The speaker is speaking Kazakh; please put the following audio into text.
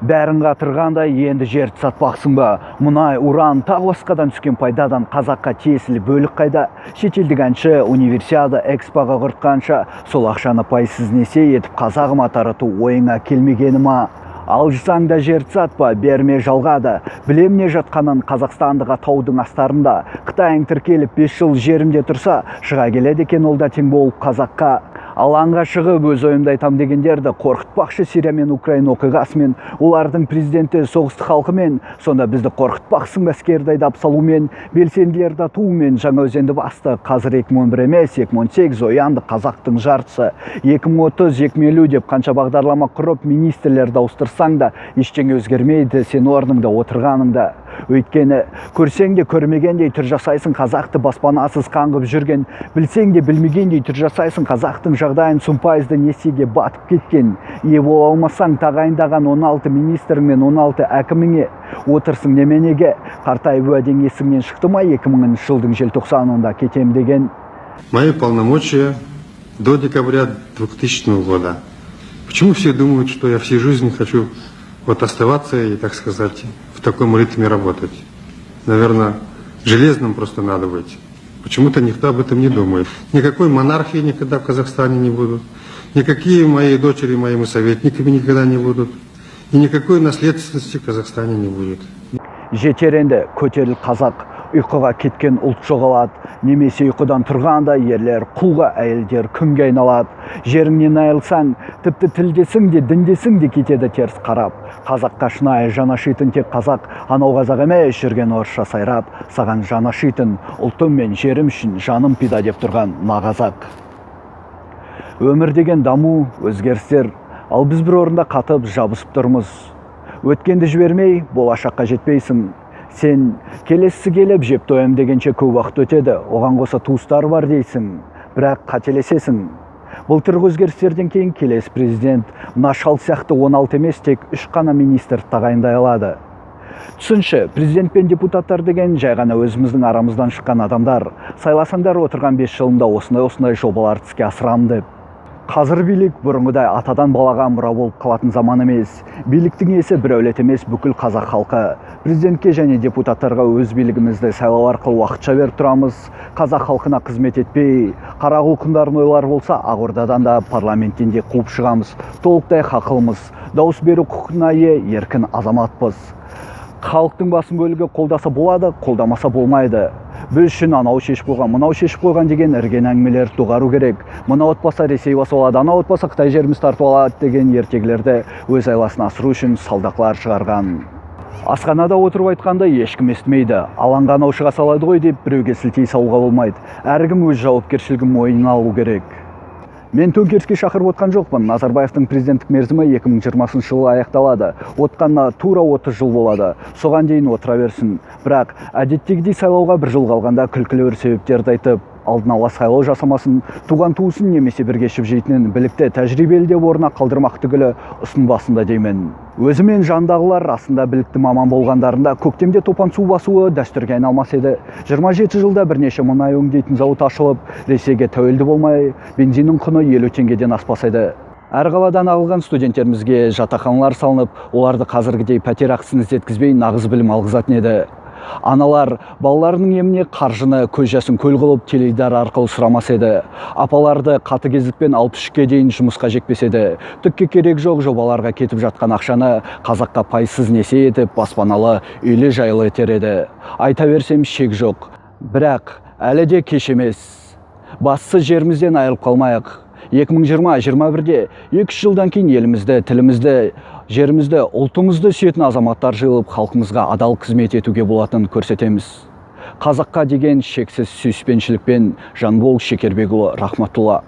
Бәрін қатырғанда енді жерді сатпақсың ба? Мұнай, уран, тағы басқадан түскен пайдадан қазаққа тиесілі бөлік қайда? Шетелдік әнші, универсиада, экспоға құртқанша, сол ақшаны пайызсыз несие етіп қазағыма тарату ойыңа келмегені ма? Алжысаң да жерді сатпа, берме жалға да. Білем не жатқанын қазақстандық атаудың астарында. Қытайың тіркеліп 5 жыл жерімде тұрса, шыға келеді екен ол да тең болып қазаққа. Алаңға шығып өз ойымды айтам дегендерді қорқытпақшы Сирия мен Украина оқиғасымен, олардың президенті соғысты халқымен, сонда бізді қорқытпақсың әскерді айдап салумен, белсенділерді атумен. Жаңаөзенді басты. Қазір 2011 емес, 2018, оянды қазақтың жартысы. 2030, 2050 деп қанша бағдарлама құрып, министрлерді ауыстырсаң да, ештеңе өзгермейді сен орныңда отырғаныңда. Өйткені көрсең де көрмегендей түр жасайсың қазақты баспанасыз қаңғып жүрген, білсең де білмегендей түр жасайсың қазақтың жағдайын сұм пайызды несиеге батып кеткен. Ие бола алмасаң тағайындаған 16 министрің мен 16 әкіміңе отырсың неменеге? Қартайып уәдең есіңнен шықты ма 2000 жылдың желтоқсанында кетем деген? Мои полномочия до декабря 2000 года. Почему все думают, что я всю жизнь хочу вот оставаться и, так сказать, в таком ритме работать? Наверное, железным просто надо быть. Почему-то никто об этом не думает. Никакой монархии никогда в Казахстане не будут. Никакие мои дочери моими советниками никогда не будут. И никакой наследственности в Казахстане не будет. Жетер енді, көтеріл қазақ, ұйқыға кеткен ұлт жоғалады, немесе ұйқыдан тұрғанда ерлер құлға, әйелдер күңге айналады. Жеріңнен айырылсаң, тіпті тілдесің де, діндесің де кетеді теріс қарап. Қазаққа шынайы жаны ашитын тек қазақ, анау қазақ емес жүрген орысша сайрап, саған жаны ашитын, ұлтым мен жерім үшін жаным пида деп тұрған нағазақ. Өмір деген даму, өзгерістер, ал біз бір орында қатып жабысып тұрмыз. Өткенді жібермей, болашаққа жетпейсің. Сен келесісі келіп жеп тоям дегенше көп уақыт өтеді, оған қоса туыстар бар дейсің, бірақ қателесесің. Былтырғы өзгерістерден кейін келесі президент мына шал сияқты 16 емес, тек 3 қана министр тағайындай алады. Түсінші, президент пен депутаттар деген жай ғана өзіміздің арамыздан шыққан адамдар. Сайласаңдар, отырған 5 жылымда осындай-осындай жобаларды іске асырамын деп. Қазір билік бұрынғыдай атадан балаға мұра болып қалатын заман емес. Биліктің иесі бір әулет емес, бүкіл қазақ халқы. Президентке және депутаттарға өз билігімізді сайлау арқылы уақытша беріп тұрамыз. Қазақ халқына қызмет етпей, қара құлқындарын ойлар болса, Ақордадан да, парламенттен де қуып шығамыз. Толықтай хақылымыз. Дауыс беру құқығына ие еркін азаматпыз. Халықтың басым бөлігі қолдаса болады, қолдамаса болмайды. Біз үшін анау шешіп қойған, мынау шешіп қойған деген ірген әңгімелерді доғару керек. Мынау отпаса Ресей басып алады, анау отпаса Қытай жерімізді тартып алады деген ертегілерді өз айласын асыру үшін салдақлар шығарған. Асханада отырып айтқанда ешкім естімейді. Алаңға анау шыға салады ғой деп біреуге сілтей салуға болмайды. Әркім өз жауапкершілігін мойнына алу керек. Мен төңкеріске шақырып отқан жоқпын. Назарбаевтың президенттік мерзімі 2020 жылы аяқталады. Отқанына тура 30 жыл болады. Соған дейін отыра берсін. Бірақ әдеттегідей сайлауға бір жыл қалғанда күлкілі бір себептерді айтып, алдын ала сайлау жасамасын, туған туысын немесе бірге ішіп жейтінін білікті, тәжірибелі деп орнына қалдырмақ түгілі ұсынбасын да деймін. Өзі мен жандағылар расында білікті маман болғандарында көктемде топан су басуы дәстүрге айналмас еді. 27 жылда бірнеше мұнай өңдейтін зауыт ашылып, Ресейге тәуелді болмай, бензиннің құны 50 теңгеден аспас еді. Әр қаладан ағылған студенттерімізге жатақханалар салынып, оларды қазіргідей пәтер ақысын іздеткізбей нағыз білім алғызатын еді. Аналар балаларының еміне қаржыны көз жасын көл қылып теледидар арқылы сұрамас еді. Апаларды қатыгездікпен 63-ке дейін жұмысқа жекпес еді. Түкке керек жоқ жобаларға кетіп жатқан ақшаны қазаққа пайызсыз несие етіп, баспаналы, үйлі жайлы етер еді. Айта берсем шек жоқ. Бірақ әлі де кеш емес. Бастысы жерімізден айырылып қалмайық. 2020-21-де 2 жылдан кейін елімізді, тілімізді, жерімізді, ұлтымызды сүйетін азаматтар жиылып, халқымызға адал қызмет етуге болатынын көрсетеміз. Қазаққа деген шексіз сүйіспеншілікпен, Жанбол Шекербекұлы Рахматулла.